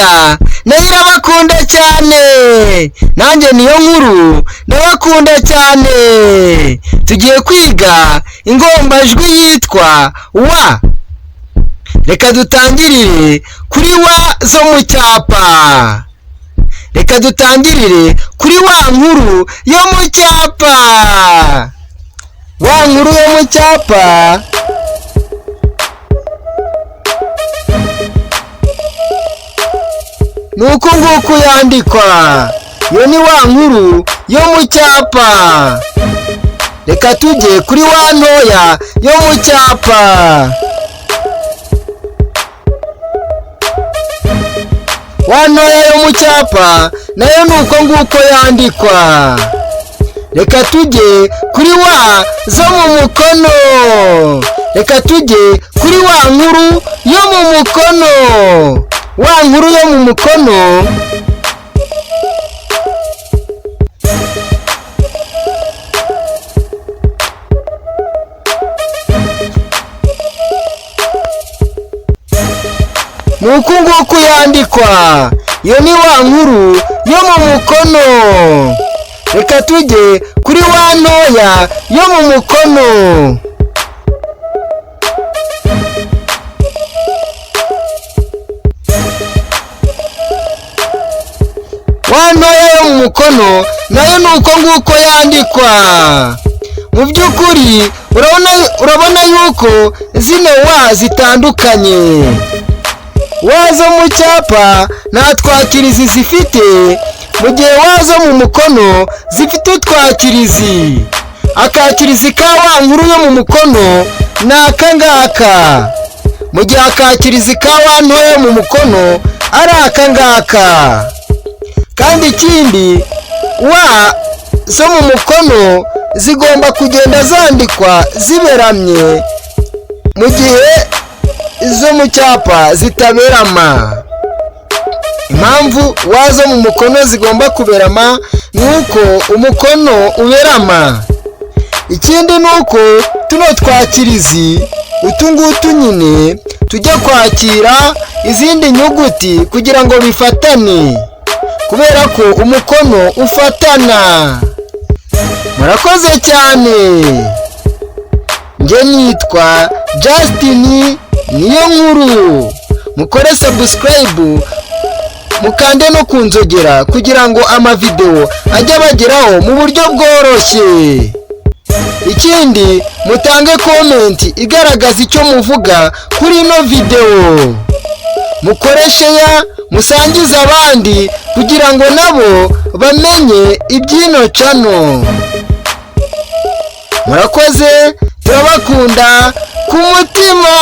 mukunda nayo irabakunda cyane. Nanjye Niyo Nkuru ndabakunda cyane. Tugiye kwiga ingombajwi yitwa wa. Reka dutangirire kuri wa zo mu cyapa. Reka dutangirire kuri wa nkuru yo mu cyapa. Wa nkuru yo mu cyapa ni uku nguku yandikwa. Iyo ni wa nkuru yo mu cyapa. Reka tujye kuri wa ntoya yo mu cyapa. Wa ntoya yo mu cyapa nayo ni uko nguko yandikwa. Reka tujye kuri wa zo mu mukono. Reka tujye kuri wa nkuru yo mu mukono. Wa nkuru yo mu mukono ni uku nguku yandikwa. Iyo ni wa nkuru yo mu mukono. Reka tujye kuri wa ntoya yo mu mukono. Wa ntoya yo mu mukono nayo ni uko nguko yandikwa. Mu by'ukuri urabona yuko zino wa zitandukanye. Wa zo mu cyapa nta twakirizi zifite, mu gihe wa zo mu mukono zifite utwakirizi. Akakirizi ka wa nkuru yo mu mukono ni aka ngaka, mu gihe akakirizi ka wa ntoya yo mu mukono ari aka ngaka. Kandi ikindi, wa zo mu mukono zigomba kugenda zandikwa ziberamye, mu gihe izo mu cyapa zitaberama. Impamvu wa zo mu mukono zigomba kuberama ni uko umukono uberama. Ikindi ni uko tuno twakirizi utu ngutu nyine tujya kwakira izindi nyuguti kugira ngo bifatane, kubera ko umukono ufatana. Murakoze cyane. Njye nitwa Justin Niyo Nkuru. Mukore subscribe, mukande no kunzogera kugira ngo amavideo ajye abageraho mu buryo bworoshye. Ikindi, mutange comment igaragaza icyo muvuga kuri ino video. Mukore share, musangize abandi kugira ngo nabo bamenye iby'ino channel. Murakoze, turabakunda ku mutima.